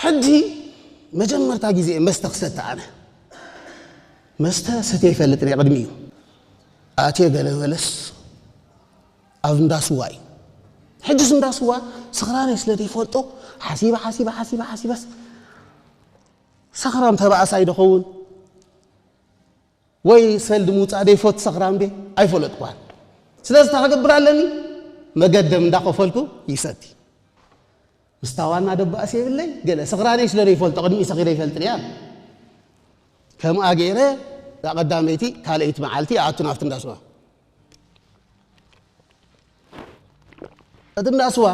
ሕጂ መጀመርታ ግዜ መስተ ክሰቲ ኣነ መስተ ሰትየ ይፈልጥን እየ። ቅድሚ እዩ ኣትየ ገለ በለስ ኣብ እንዳ ስዋ እዩ። ሕጅስ እንዳ ስዋ ስኽራነይ ስለ ዘይፈልጦ ሓሲበ ሓሲበ ሓሲበ ሓሲበስ ሰኽራም ተባእስ ኣይደኸውን ወይ ሰልዲ ምውፃእ ዘይፈቱ ሰኽራም ደ ኣይፈለጥኳን። ስለዚ እንታይ ክገብር ኣለኒ? መገደም እንዳኸፈልኩ ይሰቲ። ምስታ ዋና ደባእስ የብለይ ገለ ስኽራነይ ስለ ዘይፈልጦ ቅድሚኡ ሰኺረ ይፈልጥን እያ። ከምኣ ገይረ እዛ ቀዳመይቲ ካልኣይቲ መዓልቲ ኣቱ ናብቲ እንዳ ስዋ እቲ እንዳ ስዋ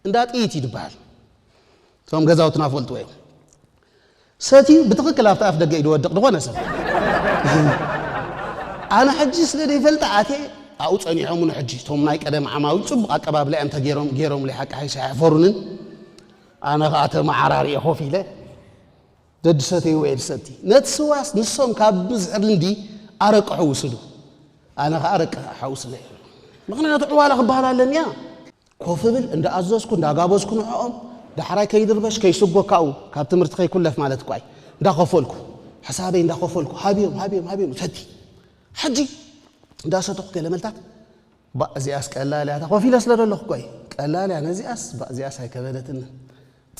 እንዳ ጥይት እዩ ዝበሃል። እቶም ገዛውትና ፈልጥዎ እዮም። ሰትዩ ብትኽክል ኣብቲ ኣፍ ደገ እዩ ዝወድቕ ዝኾነ ሰብ። ኣነ ሕጂ ስለ ዘይፈልጥ ኣትየ ኣብኡ ጸኒሖምኒ። ሕጂ እቶም ናይ ቀደም ዓማዊ ጽቡቕ ኣቀባብላ እዮም ተገይሮም ገይሮምለይ ሓቂ ሓይሽ ኣየሕፈሩንን። ኣነ ኸዓ ተመዓራሪየ ኮፍ ኢለ ደድሰተይዎ እየ ዝሰቲ። ነቲ ስዋስ ንሶም ካብ ብዝሒ ልምዲ ኣረቂ ሕውስሉ። ኣነ ኸዓ ኣረቂ ኣሓውስለ እየ። ምኽንያቱ ዕዋላ ክበሃል ኣለኒ እያ። ኮፍ እብል እንዳኣዘዝኩ እንዳጋበዝኩ ንዕኦም ዳሕራይ ከይድርበሽ ከይስጎ ካብኡ ካብ ትምህርቲ ከይኩለፍ ማለት እኳ እዩ። እንዳኸፈልኩ ሕሳበይ እንዳኸፈልኩ ሃብዮም ሃብዮም ሃብዮም ሰቲ። ሕጂ እንዳሰተኹ ገለ መልታት ባእ እዚኣስ ቀላል እያ እታ ኮፍ ኢለ ስለ ዘለኹ እኮ እዩ። ቀላል እያ ነዚኣስ ባእ እዚኣስ ኣይከበደትንን።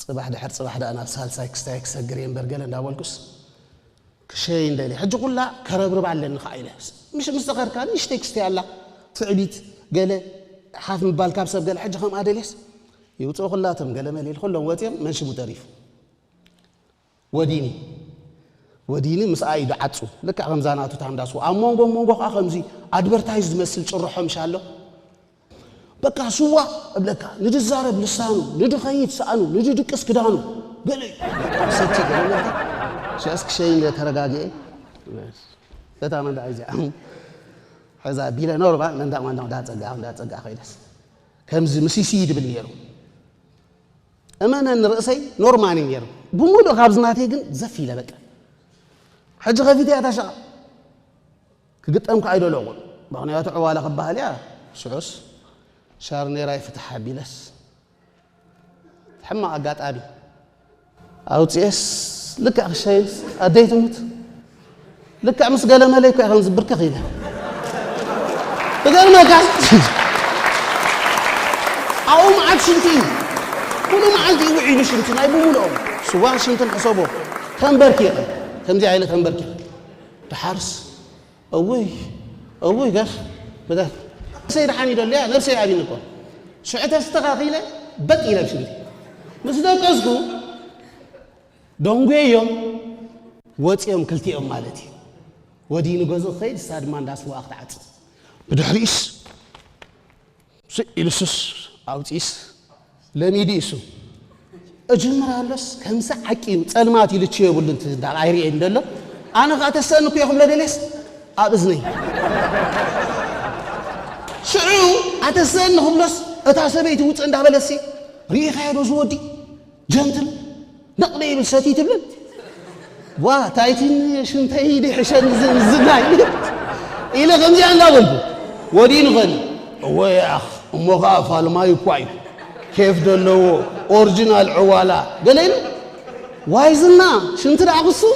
ጽባሕ ድሕር ጽባሕ ደኣ ናብ ሳልሳይ ክስታይ ክሰግር እየ እምበር ገለ እንዳበልኩስ ክሸይ እንደሊ ሕጂ ኩላ ከረብርብ ኣለኒ ከኣ ኢለ። ምሽ ምስ ዘኸርካ ንእሽተይ ክስተይ ኣላ ትዕቢት ገለ ሓፍ ምባል ካብ ሰብ ገለ ሕጂ ከምኣ ደልየስ ይውፅኡ ኩላቶም ገለ መሊል ኩሎም ወፅዮም መን ሽሙ ተሪፉ ወዲኒ ወዲኒ ምስኣ ኢዱ ዓፁ ልክዕ ከምዛ ናቱ ታንዳ ስዋ ኣብ መንጎ መንጎ ከዓ ከምዚ ኣድቨርታይዝ ዝመስል ጭርሖ ምሽ ኣሎ በቃ ስዋ እብለካ ንድዛረብ ልሳኑ ንድኸይድ ሰኣኑ ንድድቅስ ክዳኑ ገለ እዩ ሰቲ ገለ መልካ ሸስ ክሸይ እንደ ተረጋግኤ እታ መንዳ እዚኣ ሕዛ ቢለ ኖርማል መንዳ መንዳ እንዳፀጋ እንዳፀጋ ከይደስ ከምዚ ምስ ይስይድ ይብል ነይሩ እመነኒ ርእሰይ ኖርማል እዩ ነይሩ ብምሉእ ካብ ዝናተይ ግን ዘፍ ኢለ በቃ ሕጂ ከፊተ እያ ታሸቓ ክግጠም ከዓ ኣይደለኹን ምኽንያቱ ዕዋላ ክበሃል እያ ሽዑስ ሻርኔራ ይፍትሕ ኣቢለስ ሕማቕ ኣጋጣሚ ኣውፅኤስ ልክዕ ክሸይንስ ኣደይ ትሙት ልክዕ ምስ ገለ መለይ እኮ ከም ዝብርከኽ ኢለ ትገርመካ ኣብኡ መዓት ሽንቲ እዩ ኩሉ መዓልቲ ይውዒሉ ሽንቲ ናይ ብምልኦም ስዋ ሽንትን ሕሰቦ ተንበርኪቐ ከምዚ ኢለ ተንበርኪቐ ድሓርስ እውይ እውይ ገፍ ብደፍ ነብሰይ ደሓን ይደልያ ነብሰይ ኣብኒ እኮ ሽዑ ተስተኻኺለ በጥ ኢለ ሽንቲ ምስ ደቀስኩ ደንጉየዮም ወፂኦም ክልቲኦም ማለት እዩ ወዲኑ ገዝኡ ክኸይድ እሳ ድማ እንዳስዋ ክትዓፅእ ብድሕሪኡስ ስእ ኢሉ ሱስ ኣውፂስ ለሚዱ እሱ እጅምር ኣሎስ ከምዚ ዓቂኑ ፀልማት ኢሉ ች የብሉ እንዳ ኣይርእየኒ ደሎ ኣነ ከዓ ተሰእኒ እኮ ክብሎ ደልየስ ኣብ እዝነይ ሽዑ ኣተሰእኒ ክብሎስ እታ ሰበይቲ ውፅእ እንዳበለሲ ርኢኻዮ ዶ ዝወዲ ጀንትል ነቕ ዘይብል ሰትዩ ትብልን ዋ ታይቲን ሽንተይ ድሕሸን ዝናይ ኢለ ከምዚኣ እንዳበልኩ ወዲኑ ኸኒ እወ ኣኽ እሞ ኸዓ ፋልማይ እኳ እዩ ኬፍ ዘለዎ ኦሪጂናል ዕዋላ ገለ ኢሉ ዋይ ዝና ሽንቲ ደኣ ክስሙ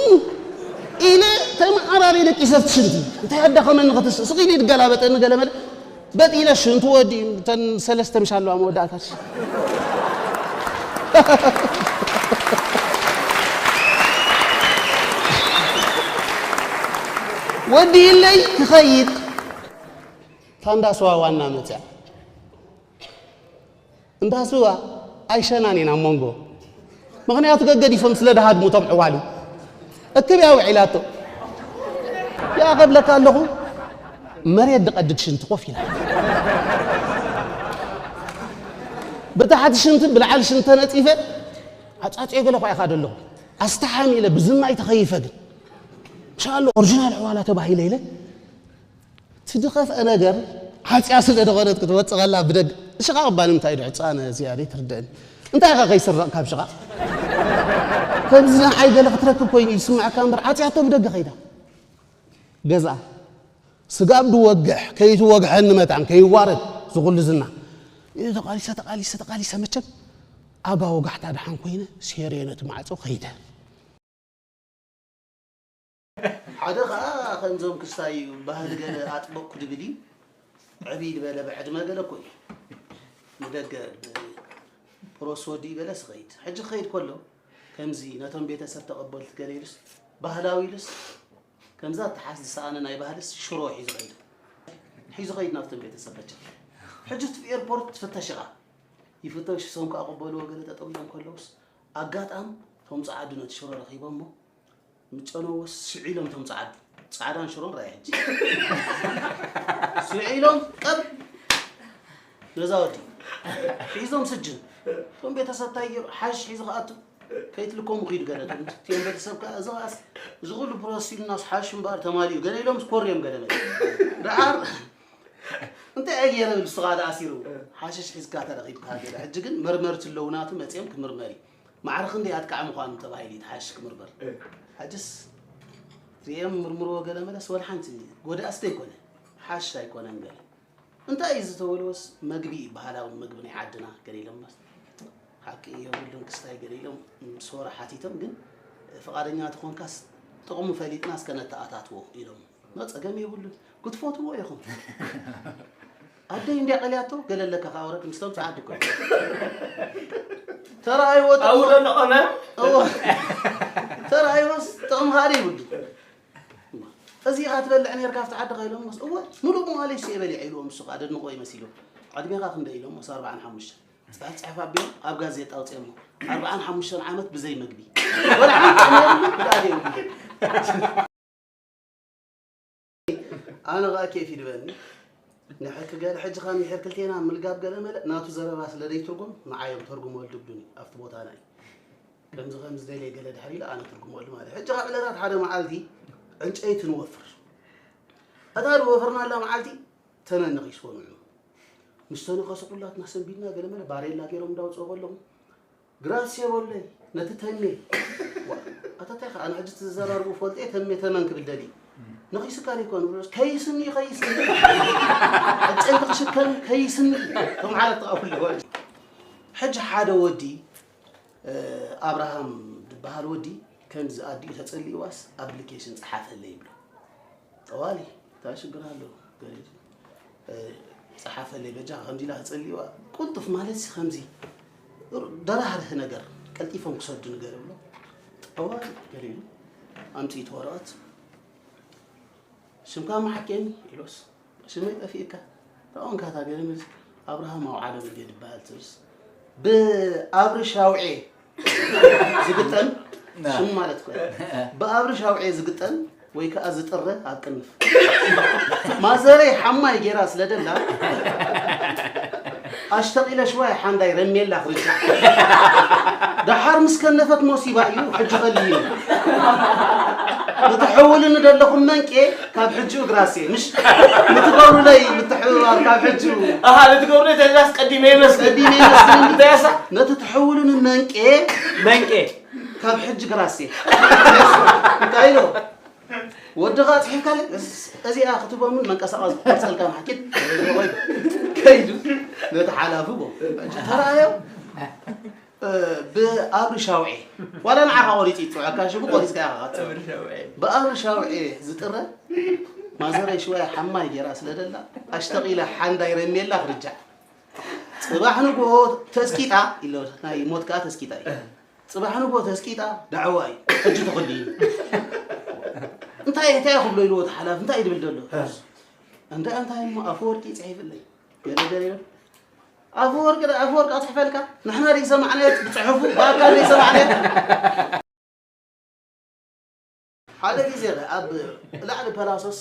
ኢለ ተመዓራሪ ደቂሰ ኣብቲ ሽንቲ እንታይ ኣዳኸመኒ ክትስእ ስቕ ኢሉ ይድገላበጠኒ ገለ መለ በጥ ኢለ ሽንቱ ወዲ እተን ሰለስተ ምሽ ኣለዋ መወዳእታ ወዲ ኢለይ ክኸይድ ታንዳ ስዋ ዋና መፅያ እንዳ ስዋ ኣይሸናን ኢና መንጎ ምኽንያቱ ገገዲፎም ስለ ድሃድሙ እቶም ዕዋሉ እክብ እያ ውዒላቶ ይኣኸብለካ ኣለኹ መሬት ድቐድድ ሽንቲ ኮፍ ኢላ ብታሕቲ ሽንትን ብላዕሊ ሽንቲ ተነፂፈ ዓፃፅዮ ገለ ኳ ኢኻ ደለኹ ኣስተሓሚ ኢለ ብዝማይ ተኸይፈ ግን ሻሎ ኦሪጂናል ዕዋላ ተባሂለ ኢለ ትድኸፍአ ነገር ሓፂያ ስለ ዝኾነት ክትወፅእ ከላ ብደግ ሽቓቕ እባ ንምንታይ ድዕፃ ነዚኣ ደይ ትርደእኒ እንታይ ኢኻ ከይስረቕ ካብ ሽቓቕ ከምዚ ንዓይ ገለ ክትረክብ ኮይኑ እዩ ዝስምዐካ እምበር ዓፅያቶ ብደገ ከይዳ ገዝኣ ስጋብ ድወግሕ ከይትወግሐኒ መታን ከይዋረድ ዝኹሉ ዝና ተቃሊሰ ተቃሊሰ ተቃሊሰ መቸም ኣባ ወጋሕታ ደሓን ኮይነ ሴርየ ነቲ ማዕጾ ከይደ። ሓደ ኸኣ ከምዞም ክስታይ እዩ፣ ባህሊ ገለ ኣጥበቕኩ ድብል እዩ። ዕብይ ዝበለ ብዕድመ ገለ እኮ እዩ። ንደገ ብ-፣ ፕሮስ ወዲኡ ገለ ስኸይድ። ሕጂ ክኸይድ ከሎ ከምዚ ነቶም ቤተሰብ ተቐበልቲ ገለ ኢሉስ፣ ባህላዊ ኢሉስ፣ ከምዛ እተሓዝ ዝሰኣነ ናይ ባህልስ ሽሮ ሒዙ ኸይዱ። ሒዙ ኸይድ ናብቶም ቤተሰብ በጃ። ሕጂ እቲ ኤርፖርት ትፍተሽ ኢኻ። ይፍተሽ፣ እሶም ከኣ ክቕበልዎ ገለ ጠጠው ኢሎም ከለውስ፣ ኣጋጣም እቶም ጸዓዱ ነቲ ሽሮ ረኺቦሞ፣ ምጨነዎስ ስዒሎም እቶም ጸዓዱ። ጻዕዳን ሽሮን ራእየ ሕጂ። ስዒሎም ቀብ ነዛ ወዲ። ሒዞም ስጅን። እቶም ቤተሰብ እንታይ ገይሩ? ሓሽ ሒዙ ክኣቱ። ከይትልኮሙ ኺዱ ገለ። እቶም፣ እቲኦም ቤተሰብ ከኣ፣ እዚ ኸኣስ፣ እዚ ኹሉ ፕሮሰስ ኢሉናስ ሓሽ እምበኣር ተማሊኡ። ገለ ኢሎም ኮርዮም ገለ መለ። ደሓር፣ እንታይ እየ ገይረ ብል ንሱ ኸኣ ደኣ ኣሲሩ። ሓሽሽ ሒዝካ ተረኺብካ ገለ። ሕጂ ግን መርመርቲ ኣለዉ ናቱ መጺኦም ክምርመር እዩ። ማዕረ ክንደይ ኣጥቃዒ ምዃኑ ተባሂሉ እዩ እቲ ሓሽሽ ክምርመር። እ። ሕጅስ ሪኤም ምርምርዎ ገለ መለስ ወላ ሓንቲ ጎዳእስ ዘይኮነ። ሓሽሽ ኣይኮነን ገለ። እንታይ እዩ ዝተበልዎስ መግቢ እዩ፣ ባህላዊ መግቢ ናይ ዓድና ገለ ኢሎምስ። ሓቂ የብሉን ክስታይ ገለ ኢሎም ምስ ወረ ሓቲቶም ግን ፍቓደኛ ተኾንካስ ጥቕሙ ፈሊጥና እስከ ነተኣታትዎ ኢሎም። ኖ ጸገም የብሉን። ክትፈትዎ ኢኹም። ኣደይ እንድያ ቀልያቶ ገለ ኣለካ ከኣ ወረድ ምስቶም ጸዓዱ እኮ። ተራእይዎ ጥቕሙ ኣውሎ ኣለኾነ? እወ። ተራእይዎስ ጥቕሚ ካልእ ይብሉ። እዚ ኢኻ ትበልዕ ነርካ ኣብቲ ዓድኻ ኢሎምስ፣ እወ፣ ምሉእ መዋለይ ስየ በሊዐ ኢልዎም፣ እሱ ከኣ ደድንቕዎ ይመሲሉ። ዕድሜኻ ክንደይ ኢሎምስ፣ ኣርብዓን ሓሙሽተን። ጽሕፍ ጽሕፍ ኣቢሎም ኣብ ጋዜጣ ኣውጺኦሞ። ኣርብዓን ሓሙሽተን ዓመት ብዘይ መግቢ። ወላ ሓንቲ ዕድመ የብሉ፣ ብኣደ የብሉ። ኣነ ኸኣ ኬፍ ይድበኒ። ንሕኪ ገለ ሕጂ ኸኣ እንድሕር ክልቴና ምልጋብ ገለ መለ ናቱ ዘረባ ስለ ዘይትርጎም ንዓዮም ተርጉሞ ወልድብሉኒ ኣብቲ ቦታና እዩ። ከምዚ ከምዚ ደልየ ገለ ድሕር ኢለ ኣነ ትርጉሞ ወልድ ማለት። ሕጂ ካብ ዕለታት ሓደ መዓልቲ ዕንጨይቲ ንወፍር። እታ ዝወፈርናላ መዓልቲ ተመን ነኺስዎ ንዑ። ምስ ተነኸሰ ኩላትና ሰንቢድና ገለ መለ ባሬላ ገይሮም እንዳውፅኡ ከለዉ ግራስ የበለይ፣ ነቲ ተሜ። ዋ፣ ኣታ እንታይ ከኣ፣ ኣነ ሕጂ ትዘራርቡ ፈልጠ፣ ተሜ ተመን ክብል ደልዩ። ነኺስካ ዘይኮነ፣ ከይስኒ፣ ከይስኒ። ዕጨይቲ ክሽከም፣ ከይስኒ። ከም ሓለት ተቐብለዎ። ሕጂ ሓደ ወዲ፣ እ፣ ኣብርሃም ዝበሃል ወዲ፣ ከምዚ ኣዲኡ ተጸሊእዋስ፣ ኣፕሊኬሽን ጸሓፈለይ ይብሎ። ጠዋሊ፣ እንታይ ሽግር ኣለዎ? ገሊሉ፣ እ፣ ጸሓፈለይ በጃኻ፣ ከምዚ ኢላ ክጸልይዋ፣ ቅልጡፍ ማለት ሲ ከምዚ ደራህርህ ነገር፣ ቀልጢፎም ክሰዱ ንገር ብሎ፣ ጠዋሊ ገሊሉ፣ ኣምጽኢት ወረቐት፣ ሽምካ መሓኬኒ ኢሎስ፣ ሽመይ ጠፊእካ፣ ተቐንካታ ገለ መልሲ፣ ኣብርሃም ኣውዓሎም እንድየ ዝበሃል ትብልስ፣ ብኣብሪ ሻውዔ ዝግጠም ና። ሽም ማለት እኮ እዩ። ብኣብሪ ሻውዔ ዝግጠም ወይ ከኣ ዝጥረ ኣብ ቅንፍ። ማዘረይ ሓማይ ጌራ ስለ ደላ፣ ኣሽተቒለ ሽዋይ ሓንዳይ ረሜላ ክርጫ። ደሓር ምስ ከነፈት ሞሲባ እዩ፣ ሕጂ ቐልዩ። ንትሕውልኒ ደለኹም መንቄ ካብ ሕጂ እግራሴ፣ ምሽ? ንትገብሩለይ ምትሕብባር ካብ ሕጂ። ኣሃ፣ ንትገብሩለይ ተዛስ ቀዲመ ይመስል። ቀዲመ ይመስል። እንታይ ያሳ? ነቲ ትሕውልኒ መንቄ መንቄ። ካብ ሕጂ ግራሴ። እንታይ ኢሎ? ወድኻ ጽሒፍካለይ? እስ-፣ እዚኣ ክትቦምን መንቀሳቐስ ክቆርጸልካ ማሕኪት። ከይዱ ነቲ ሓላፊ ቦ። ተራእዮ፣ እ፣ ብኣብሪ ሻውዔ። ዋላ ንዓኻ ቆሪጹ ይጽውዐካ፣ ሽሙ ቆሪጽካ ኢኻ ትጽውዕ። ኣብሪ ሻውዔ። ብኣብሪ ሻውዔ ዝጥረ ማዘረይ ሽዋይ ሓማይ ጌራ ስለ ደላ፣ ኣሽተቒላ ሓንዳይ ረሜላ ክርጃ። ጽባሕ ንግሆ ተስኪጣ ኢሎ፣ ናይ ሞት ከኣ ተስኪጣ እዩ። ጽባሕ ንግሆ ተስቂጣ ዳዕዋ እዩ። ሕጂ ተኸዲኑ። እንታይ፣ እንታይ ክብሎ ኢልዎ እቲ ሓላፊ፣ እንታይ ድብል ዘሎ? እ። እንታይ፣ እንታይ እሞ ኣፈወርቂ ይጽሕፍለይ። ገለ ገለ ኢሎም። ኣፈወርቂ፣ ኣፈወርቂ ኣጽሕፈልካ? ንሕና ዘይሰማዕናዮ ብጽሑፉ፣ ብኣካል ዘይሰማዕናዮ። ሓደ ግዜ ኸ ኣብ ላዕሊ ፐላሶስ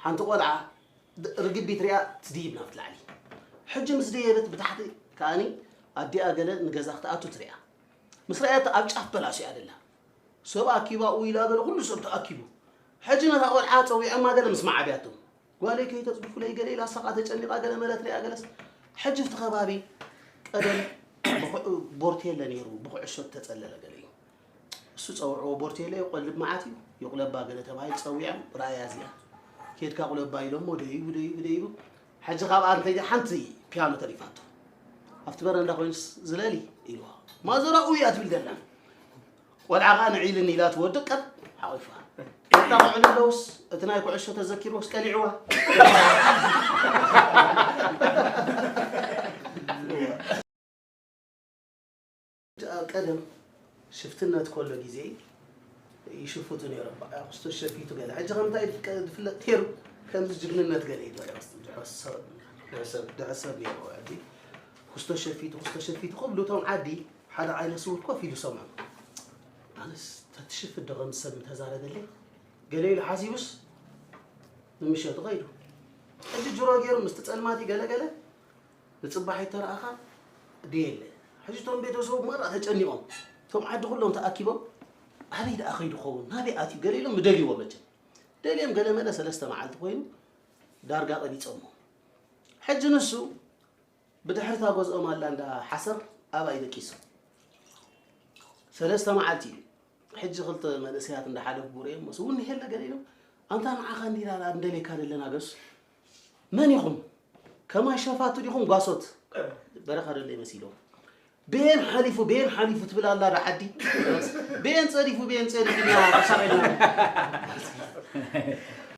ሓንቲ ቆልዓ ድ-፣ ርግቢት ሪኣ ትድይብ ናብቲ ላዕሊ። ሕጂ ምስ ደየበት ብታሕቲ ከኣኒ ኣዲኣ ገለ ንገዛ ክትኣቱ ትሪኣ። ምስ ረኣየት ኣብ ጫፍ በላሱ እያ ደላ። ሰብ ኣኪባ ኡ ኢላ ገለ ኩሉ ሰብ ተኣኪቡ። ሕጂ ነታ ቆልዓ ጸዊዖማ ገለ ምስ መዓብያቶም። ጓለይ ከይተጽድፉለይ ገለ ኢላ ሳቓ ተጨኒቓ ገለ መለት ሪኣ ገለስ። ሕጂ ኣብቲ ከባቢ ቀደም ብኩ-፣ ቦርቴለ ነይሩ፣ ብኩዕሾ ተጸለለ ገለ እዩ። እሱ ጸውዕዎ ቦርቴለ ይቆልብ መዓት እዩ። ይቑለባ ገለ ተባሂሉ ጸዊዖም ራእያ እዚኣ። ኬድካ ቁለባ ኢሎሞ ደይቡ፣ ደይቡ፣ ደይቡ። ሕጂ ካብኣ እንተ ሓንቲ ፒያኖ ተሪፋቶ። ኣብቲ በረንዳ ኮይኑስ ዝለሊ ኢልዋ። ማዘራ ኡይ እያ ትብል ዘላ። ቆልዓ ኸዓ ንዒልኒ ኢላ ትወድቕ ቀጥ ሓቒፋ። ነታ ክዕልለውስ እቲ ናይ ኩዕሾ ተዘኪርዎስ ቀኒዕዋ። ኣብ ቀደም ሽፍትነት ከሎ ግዜ ይሽፍቱ ነይሮም። በቃ ኩስቶ ሸፊቱ ገለ። ሕጂ ከምታይ ድፍቀ-፣ ድፍለጥ ነይሩ? ከምዚ ጅግንነት ገለ እዩ። በቃ ድሕሰብ፣ ድሕሰብ፣ ድሕሰብ ነይሩ። ሕጂ ኩስቶ ሸፊቱ፣ ኩስቶ ሸፊቱ ክብሉ እቶም ዓዲ ሓደ ዓይነ ስውር ኮፍ ኢሉ ሰምዖም። ኣነስ ተትሽፍት ዶ ከም ሰብ ምተዛረበለይ? ገለ ኢሉ ሓሲቡስ ንምሸቱ ኸይዱ። ሕጂ ጅሮ ገይሩ ምስቲ ጸልማቲ ገለ ገለ ንጽባሒት ተረኣኻ ድየለ። ሕጂ እቶም ቤተሰቡ መራ ተጨኒቖም። እቶም ዓዲ ኩሎም ተኣኪቦም ኣበይ ደኣ ኸይዱ ኸውን? ናበይ ኣትዩ? ገለ ኢሎም ምደልይዎ መቸም። ደልዮም ገለ መለ ሰለስተ መዓልቲ ኮይኑ ዳርጋ ቀቢጾሞ። ሕጂ ንሱ ብድሕሪታ ገዝኦም ኣላ እንዳ ሓሰር ኣብኣ እዩ ደቂሱ። ሰለስተ መዓልቲ እዩ። ሕጂ ክልተ መንእሰያት እንዳሓለፉ ብርእዮም፣ ምስ እውን ንሄለ ገለ ኢሎም፣ ኣንታ ንዓኻ እንዲና እንደልየካ ዘለና ገሱ። መን ኢኹም? ከማይ ሸፋቱ ዲኹም ጓሶት? በረኻ ደሎ ይመሲሎም። ቤን ሓሊፉ፣ ቤን ሓሊፉ ትብል ኣላ ዶ ዓዲ? ቤን ጸዲፉ፣ ቤን ጸዲፉ ኢልና ተሳቒልና።